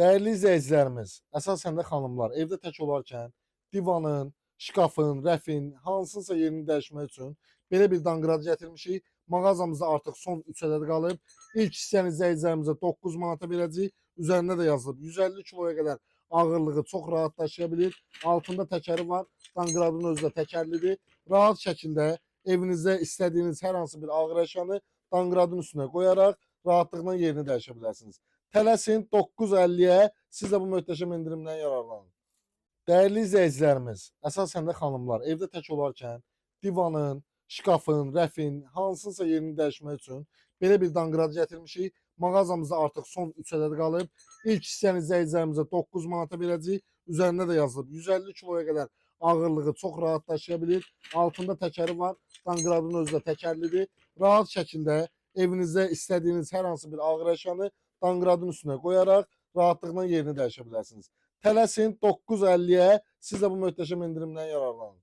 Dəyərli izləyicilərimiz, əsasən də xanımlar, evdə tək olarkən divanın, şkafın, rəfin hansınsa yerini dəyişmək üçün belə bir danqrad gətirmişik. Mağazamızda artıq son 3 ədəd qalıb. İlk istəyən izləyicilərimizə 9 manata verəcəyik. Üzərində də yazılıb 150 kiloya qədər ağırlığı çox rahat daşıya bilir. Altında təkəri var. Danqradın özü də təkərlidir. Rahat şəkildə evinizdə istədiyiniz hər hansı bir ağır əşyanı danqradın üstünə qoyaraq rahatlıqla yerini dəyişə bilərsiniz. Tələsin 9.50-yə, siz də bu möhtəşəm endirimdən yararlanın. Dəyərli izləyicilərimiz, əsasən də xanımlar, evdə tək olarkən divanın, şkafın, rəfin hansınsa yerini dəyişmək üçün belə bir danqrad gətirmişik. Mağazamızda artıq son 3 ədəd qalıb. İlk istəyən izləyicilərimizə 9 manata verəcəyik. Üzərində də yazılıb 150 kiloya qədər ağırlığı çox rahat daşıya bilir. Altında təkəri var. Danqradın özü də təkərlidir. Rahat şəkildə evinizdə istədiyiniz hər hansı bir ağır əşyanı danqradın üstünə qoyaraq rahatlıqla yerini dəyişə bilərsiniz. Tələsin 9.50-yə, siz də bu möhtəşəm endirimdən yararlanın.